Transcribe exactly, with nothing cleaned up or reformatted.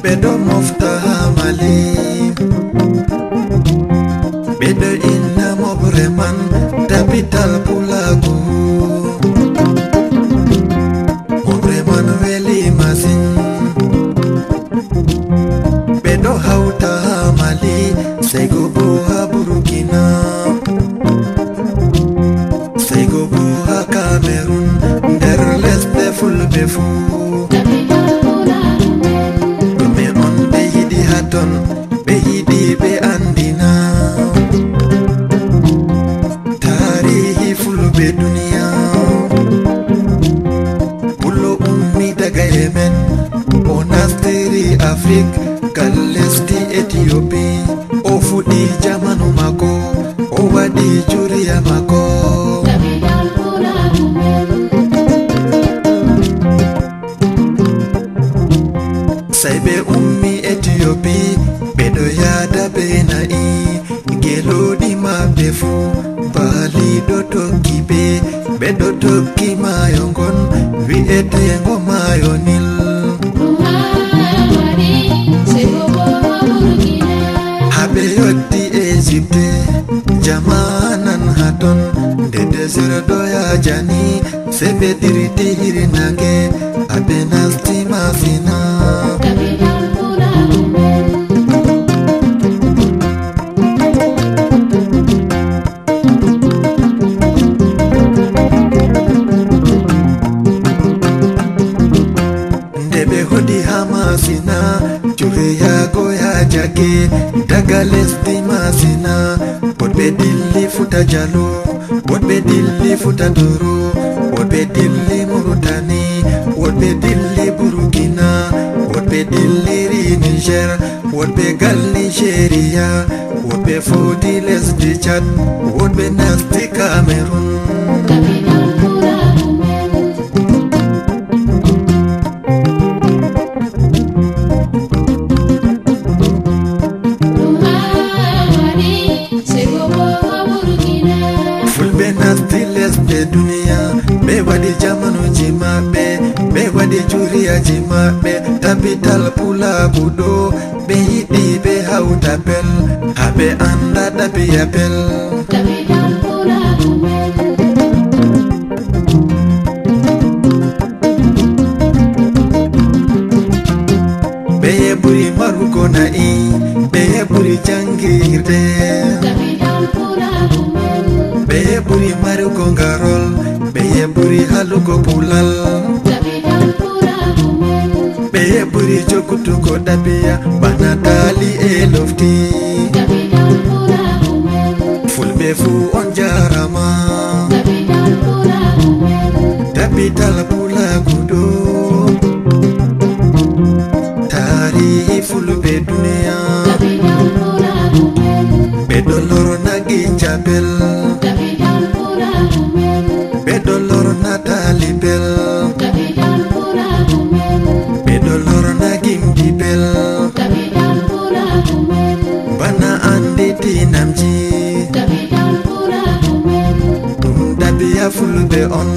Ɓe ɗo mofta haa Mali. Ɓe ɗo inna mofre man tapital pulaagu. Mofre man weli masin. Ɓe ɗo hawta haa Mali, sey go boo haa Burkina. Sey go boo haa Kamerun, nder lesɗe fulɓe fuu. Ɗume on ɓe yiɗi haa ton? Ɓe yiɗi ɓe anndina taarihi fulɓe duniya. Pullo ummi daga Yemen, o nastiri Afrik, gal lesdi Etiyopi. O fuɗɗi jamanu maako, o waɗi juriya maako. Sey ɓe ummi Etiyopi, ɓe ɗo yahda bee na'i, gelooɗi maɓɓe fuu, baali ɗo tokki ɓe, ɓe ɗo tokki maayo ngon, wi'eteengo maayo Nil. Haa ɓe yotti Ezipte, jama'an haa ton, nde deserto yaajani, sey ɓe dirti hirnaange, haa ɓe nasti Masina. Nde ɓe hoɗi haa Masina, jureyaago yaajake daga lesdi Masina. Woɗɓe dilli Futa Jalo, woɗɓe dilli Futa Toro, woɗɓe dilli Murutani, woɗɓe dilli Burkina, woɗɓe dilliri Niger, woɗɓe gal Nigeria, woɗɓe footi lesdi Chad, woɗɓe nasti Cameroun. Fulɓe nasti lesɗe duniya, ɓe waɗi jamanuuji maɓɓe, ɓe waɗi juriyaaji maɓɓe, tabital pulaagu ɗo, ɓe yiɗi ɓe hawta pel, haa ɓe annda ɗabiya pel. Ɓeye ɓuri marugo na'i, ɓeye ɓuri janngirde. Ɓeye ɓuri marugo ngarol, ɓeye ɓuri halugo pulal. Ɓeye ɓuri jogutugo ɗabiya, bana taali e lofti. Fulɓe fuu on jaarama. Tabital pulaagu ɗo. Taarihi fulɓe duniya. Ɓe ɗo lorna ginja pel. Ɓe ɗo lorna taali pel. Ɓe ɗo lorna gimɗi pel. Bana annditinamji. Ɗum ɗabiya fulɓe on.